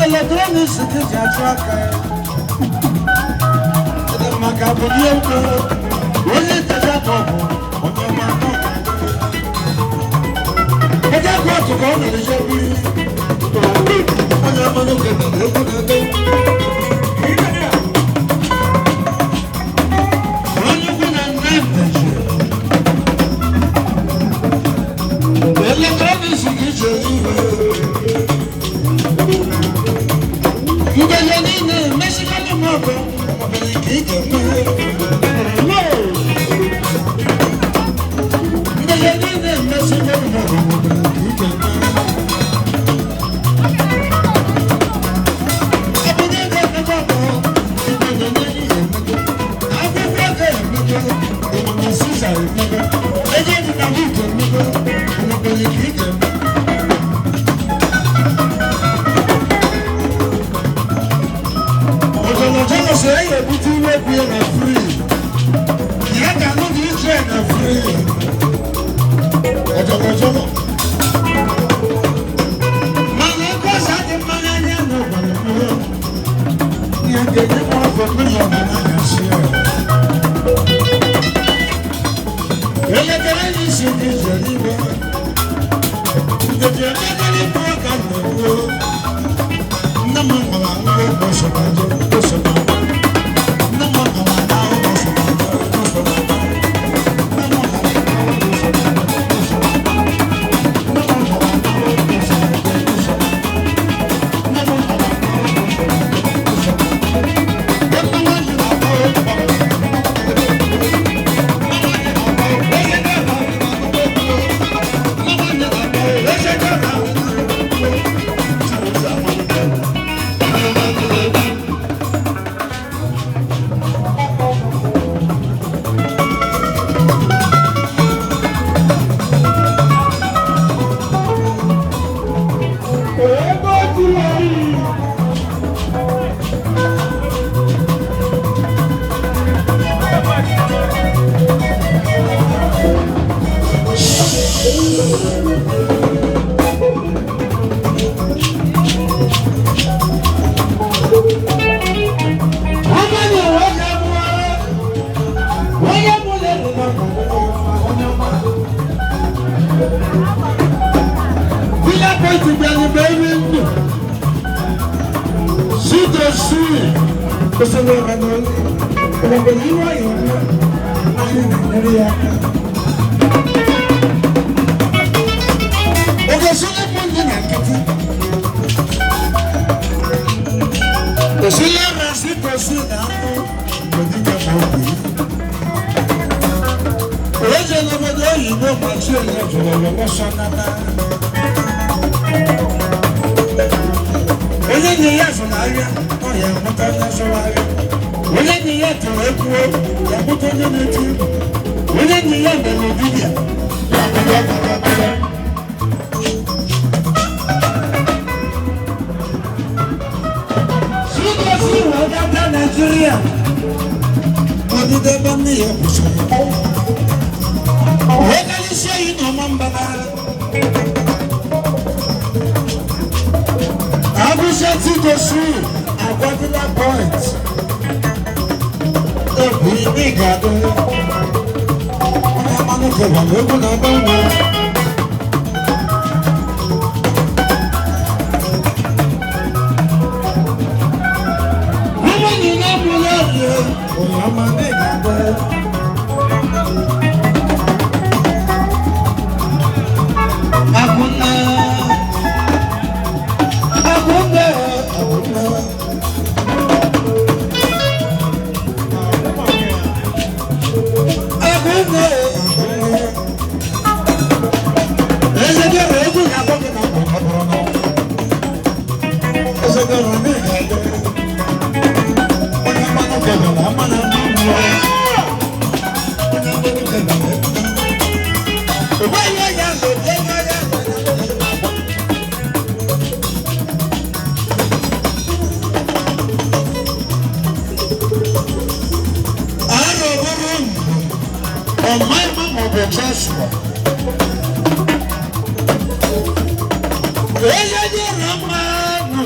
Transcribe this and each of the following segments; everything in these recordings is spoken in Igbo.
Electronics dị ji achụ aka ya. Dị maka bulie mkpu onye ntecha ka ọ bụ onye ọma atọ ga-adị. Ebe kọtụ ka ọ na-eje biri. Onye ọma n'oge na egwu na-ede. Onye ukwu na nne mmeji. Electronics gị chere ihe. Ngele niile emesikala m ọgọ, ọbụla nke ị ga-eme. Ngele niile emesikala m ọgọ, ọbụla nke ị ga-eme. Obodo ga-emebe ọgọ, ngele niile emego. Akwụkwọ ga-emego, emume Siza emego. Ego dị na buut emego, ọbụla nke ị ga-eme. Ọ̀jọ̀lọ̀jọ̀lọ̀ sọ ẹ̀yẹ̀ bùtú wẹ́pù yẹn na free. Ìyá kànú ní Israel na free. Ọ̀jọ̀lọ̀jọ̀lọ̀. Mana ẹ̀kọ́ sáà mmanya anya na ọ̀gbọ̀n mkpụrụ. Ihe ga-enye m afọ mílíọ̀nù n'anya si ẹ̀. Elekere ní isi ndị Israel iwe. Nkeji emekere ịbụ ọka na-ekwu. Nne m gwara m ụbọchị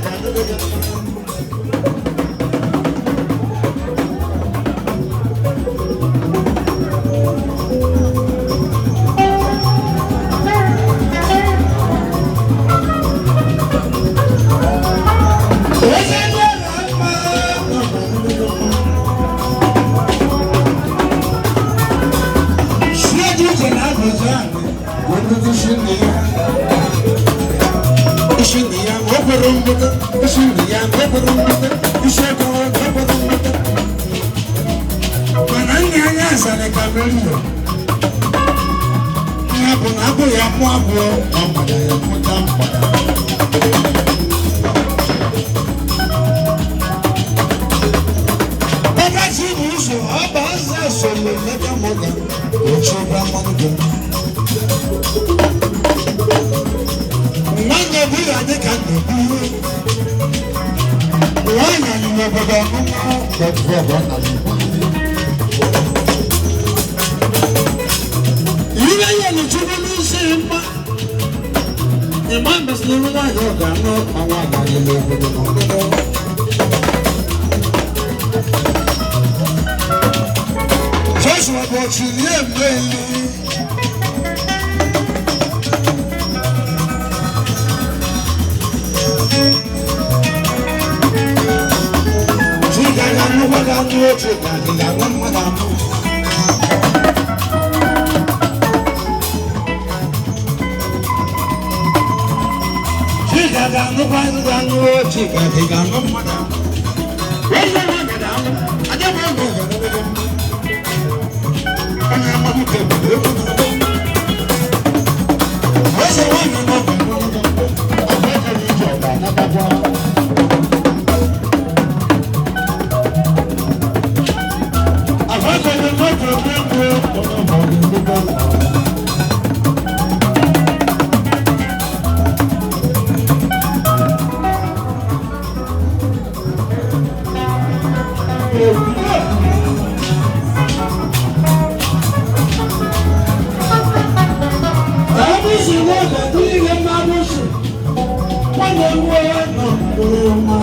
ga-adịrị gị mma. Eze dị ọra mma, ọ ga-adịrị gị mma. Sie dị iche na abụzụ anị, ka o isi nne ya. Isi nne ya, o kwere mgbute. Isi nne ya, o kwere mgbute. Isi ego, o kwere mgbute. Mana nna anya azara ka merio. Ya bụ na abụ ya mụọ abụọ, ọ mara ya mụta mkpara. Ebe chi bụ ụzọ, ọ bụ azụ soro leta mụga, ochi ụgwọ mmanụ. Nwanne bụ ya dị ka nnebu. Nwaanyị anyị n'obodo ọṅụṅụ gbọdụ ọgbọ na Igbo. Ihe ya lụchukwu n'isi mma. Ịma mesịrị nwaanyị ọ ga-anụ ọnwa agaghị n'obodo n'ọṅụṅụ. Joshua bụ ọchịlie mmeli. Chika ga-anụkwa ga-anụ otu ka gị ga-anụ mmadụ anụ. Chika ga-anụkwa ga-anụ otu ka gị ga-anụ mmadụ anụ. Eze nwaanyị ga-anụ, adị m ọnụ ga-anụ gị mma. Onye amamike bụ egwu na-agba. Eze nwaanyị nọ ga-anụ gị mma. Ọ bụ ejere ije ọ ga-anatakwa. Àfẹ́kọ̀ọ́ mọ́tò gbogbo ọ̀nà ọ̀gbọ̀n gbogbo. Àbúṣe wọ́n kò tí ilé máa búṣe. Wọ́n lè mú ẹ náà lórí ọmọ.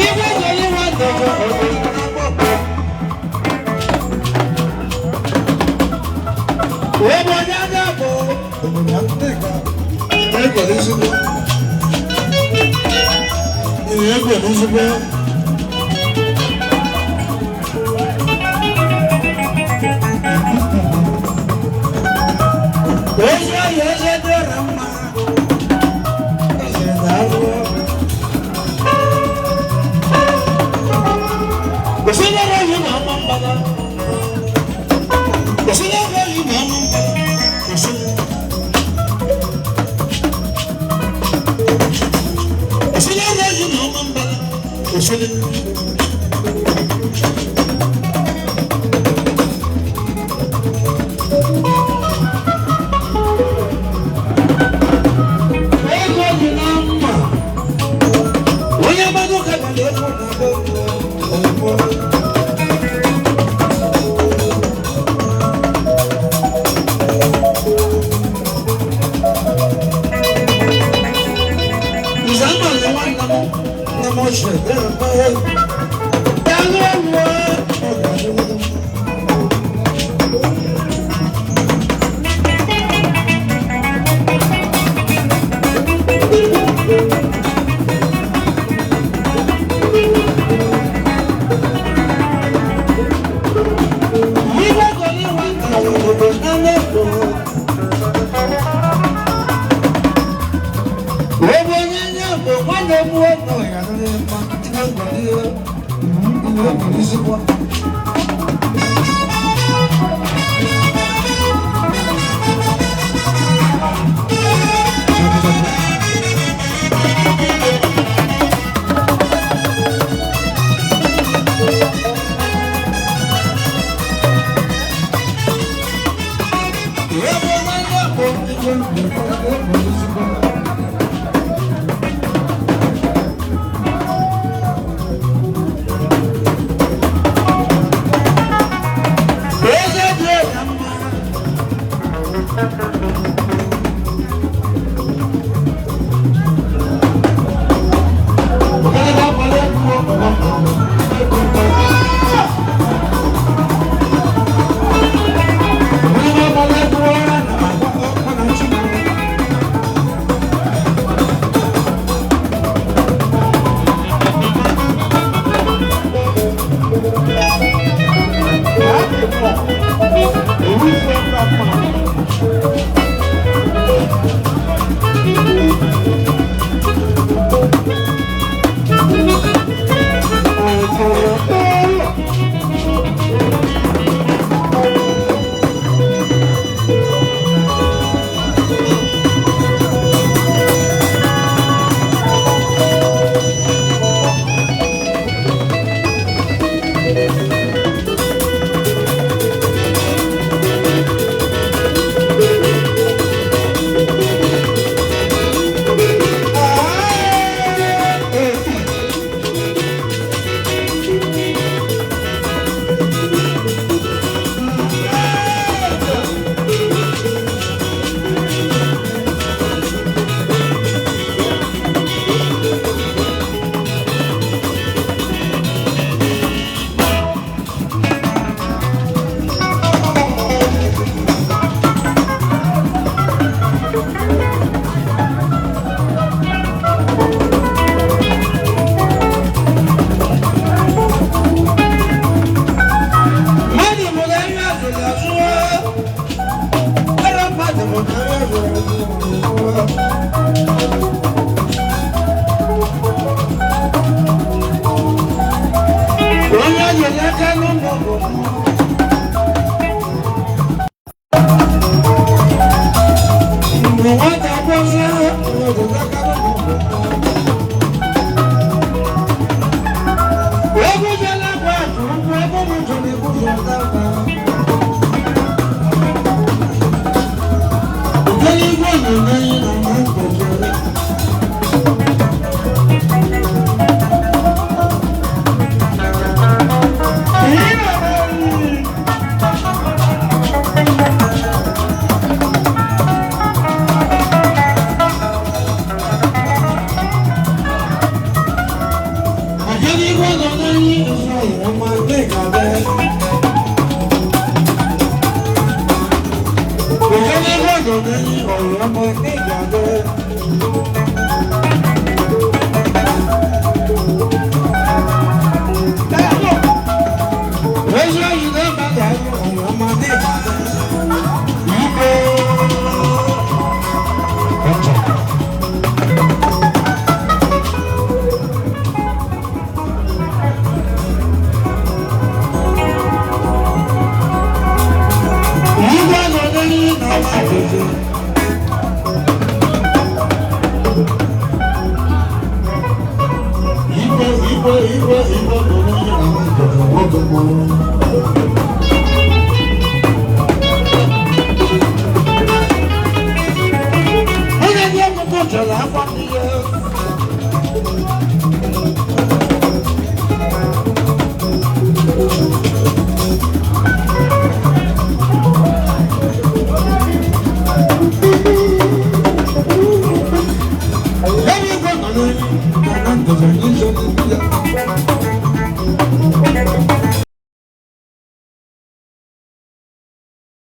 Igwe nyere nwanne gị obodo. Obodo anya bụ obodo Afrịka. Egwere ezigbo. Ee, egwere ezigbo. Eze ya eze dịrị mma. Eze daalụ. Òsínlẹ̀ yìí máa ma ń bala. Òsínlẹ̀ yìí máa ma ń bala. Òsínlẹ̀. Òsínlẹ̀ yìí máa ma ń bala. Òsínlẹ̀. Ego dị na mma. Onye mmadụ ka na-ekwu na-abụ. Igwe.